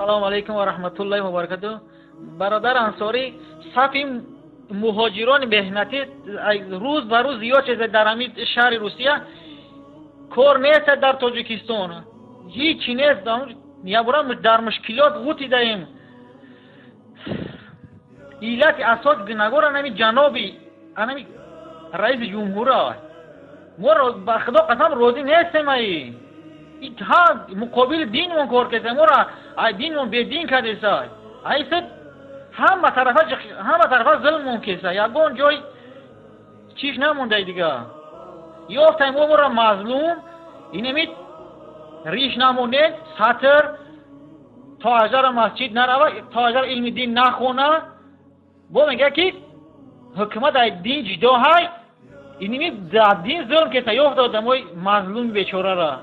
Ассалому алайкум ва раҳматуллоҳи ва баракатуҳ. Бародар Ансорӣ, сафи муҳоҷирони меҳнатӣ рӯз ба рӯз зиёд шуда дар ҳамин шаҳри Русия. Кор нест дар Тоҷикистон, ҳичи нест. Ябура дар мушкилот ғутидаем. Иллати асос гунагор анами ҷаноби анами раиси ҷумҳура. Мо ба Худо қасам, розӣ нестем. Ай ҳа муқобили динмон кор кардем, моро ай динмон бедин кардеса. Айса ҳама тарафа зулмон кеса, ягон ҷой чиш намондай дига. Ёфтаем мо моро мазлум. Инами риш намонед, сатр то ажара масҷид нарава, то ажара илми дин нахона. Бо мега, ки ҳукумат ай дин ҷудо ҳай. Иними дар дин зулм кеса, ёфта одамои мазлуми бечорара.